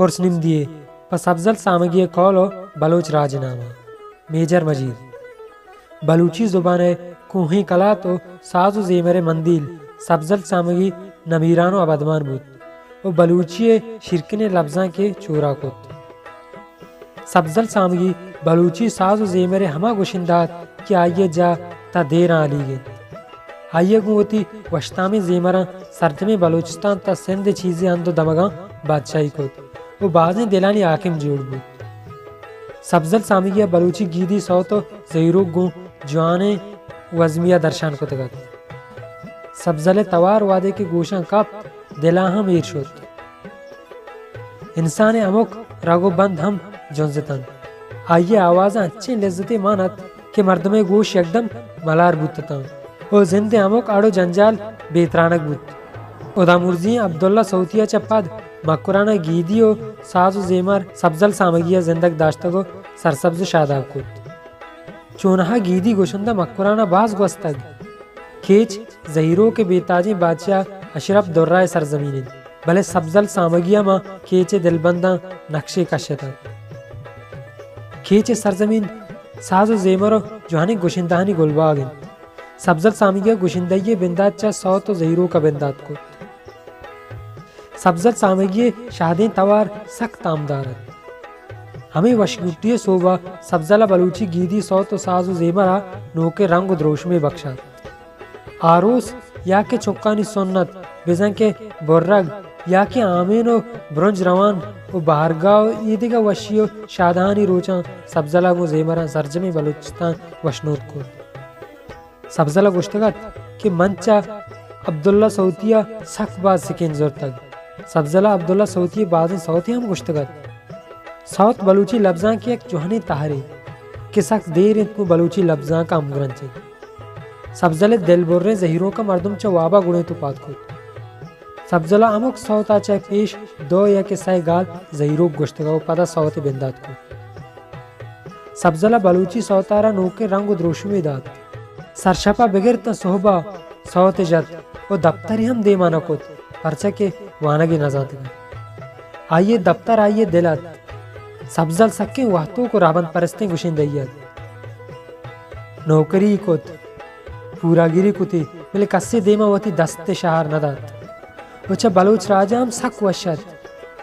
پرس نمدی ء پہ سبزل سامگی ء قول ء بلوچ راج نامہ۔ میجر مجید۔ بلوچی زبان ء کوہیں کلات ء ساز ء زیمر ء مندیل سبزل سامگی نمیران ء ابدمان بوت ء بلوچی ء شیرکنیں لبزانکے چورا کت۔ سبزل سامگی بلوچی ساز ء زیمر ء ہما گشندہ ات کہ آئی ء جاہ تا دیراں ہلیگ انت۔ آئی ء گوں وتی وشتامیں زیمراں سرجمیں بلوچستان تا سندھ ء چیزے ہند ء دمگاں بادشاہی کت ء بازیں دلانی حاکم جوڑ بوت۔ سبزل سامگی ء بلوچی گیدی سوت ء زہیروک گوں جوانیں وزمی ء درشان کتگ ات۔ سبزل ء توار وہدے کہ گوشاں کپت، دل ء ہم ایر شت۔ انسان ء ہمک رگ ء بند ہم جنز اتنت۔ آئی ء آواز ء انچیں لذتے مان ات کہ مردم ء گوش یکدم ملار بوت اتاں ء زند ء ہمک اڑ ء جنجال بے ترانگ بوت۔ ہدامرزی ء عبداللہ سوتی ء چہ پد مکران ء گیدی ء ساز ء زیمر سبزل سامگی ء زندگ داشتگ ء سرسبز ء شاداب کت۔ چونہا گیدی گشندہ مکران ء باز گوستگ۔ کیچ زہیروک ء بے تاجیں بادشاہ اشرف درہ ء سرزمین انت، بلے سبزل سامگی ء ماں کیچ ء دلبنداں نقشے کشتگ۔ کیچ ء سرزمین ساز ء زیمر ء جوانیں گشندہانی گلباگ انت۔ سبزل سامگی ء گشندہی ء بندات چہ سوت ء زہیروک ء بندات کت۔ سبزل سامگی ء شہدیں توار سک تامدار ات۔ ہمے وشگٹی ء سوب ء سبزل ء بلوچی گیدی سوت ء ساز ء زیمر ء نوکیں رنگ ء دروشمے بکشات۔ آروس یا کہ چکانی سنت، بزاں کہ برگ یا کہ آمین ء برنج روان ء بہرگاہ ء ایدگہ وشی ء شادہانی روچاں سبزل ء گوں زیمراں سرجمیں بلوچستان وشنود کت۔ سبزل ء گوشتگ ات کہ من چہ عبداللہ سوتی ء سک باز سکین زرتگ۔ سبزل ء عبداللہ سوتی ء بازیں سوتے ہم گوشتگ ات۔ سوت بلوچی لبزانک ء یک جوانیں تہرے کہ سک دیر انت گوں بلوچی لبزانک ء ہمگرنچ انت۔ سبزل ء دلبریں زہیروک ء مردم چہ واب ء گڑینت ء پاد کت۔ سبزل ء ہمک سوت ء چہ پیش دو یا کہ سئے گال زہیروک گوشتگ ء پدا سوت ء بندات کت۔ سبزل ء بلوچی سوتارا نوکیں رنگ ء دروشمے دات۔ سرشپ ء بگر تاں سہب ء سوت ء جت ء دپترے ہم دیم ء نہ کت، پرچا کہ وانگ ء نہ زانتگ ات۔ آئی ء دپتر آئی ء دل ات۔ سبزل سکیں وہتوک ء رہبند پرستیں گشندہی ات۔ نوکری کت، پوراگری کتی، بلے کسے دیم ء وتی دست ء شہار نہ دات۔ ء چہ بلوچ راج ء ہم سک وش ات۔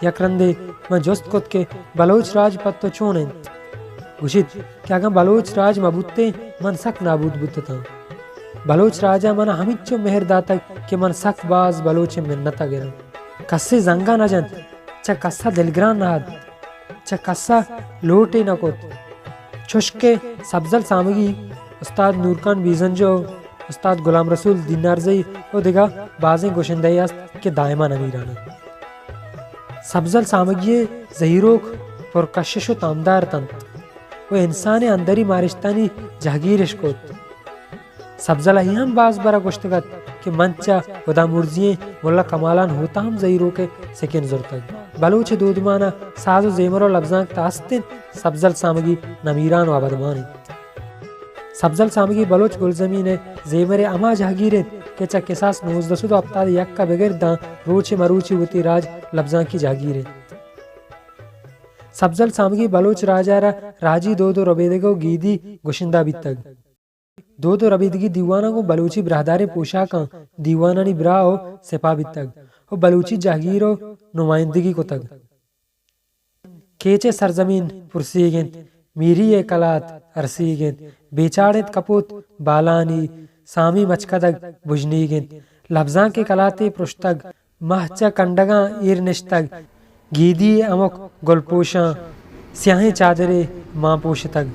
یک رندے من جست کت کہ بلوچ راج پہ تو چون انت؟ گوشیت کہ اگاں بلوچ راج مہ بوتیں، من سک نابود بوت اتاں۔ بلوچ راج ء من ء ہمینچو مہر داتگ کہ من سک باز بلوچ ء منت ء گراں۔ کسے زنگ ء نہ جنت، چہ کس ء دلگران نہ ات، چہ کس ء لوٹے نہ کت۔ چوشکہ سبزل سامگی، استاد نورخان بیزنجو، استاد غلام رسول دینارزئی ء دگہ بازیں گشندہے است کہ دائما نمیران انت۔ سبزل سامگی ء زہیروک پرکشش ء تامدار اتنت ء انسان ء اندری مارشتانی جہگیرش کت۔ سبزل ء اے ہم باز برا گوشتگ ات کہ من چہ ہدامرزی ئیں ملا کمالان ہوتا ہم زہیروک ء سکین زرتگ۔ بلوچ ء دودمان ء ساز ء زیمر ء لبزانک تہ است انت، سبزل سامگی نمیران ء ابدمان انت۔ سبزل سامگی بلوچ گلزمین ء زیمر ء ہما جہگیر انت کہ چہ کساس نوزدہ سد ء ہپتاد ء یک ء بگر داں روچے مروچی وتی راج لبزانکی جہگیر انت۔ سبزل سامگی بلوچ راج ء را راجی دود ء ربیدگ ء گیدی گشندہ بیتگ۔ دود ء ربیدگی دیواناں گوں بلوچی براہداریں پوشاکاں دیوانانی براہ ء سپاہ بیتگ ء بلوچی جہگیر ء نمائندگی کتگ۔ کیچ ء سرزمین پرسیگ انت، میری ء کلات ارسیگ انت، بیچاڑ انت کپوت بالانی، سامی مچکدگ بژنیگ انت۔ لبزانک ء کلاتے پرشتگ، ماہ چہ کنڈگاں ایر نشتگ، گیدی ء ہمک گلپوشاں سیاہیں چادرے مان پوشتگ۔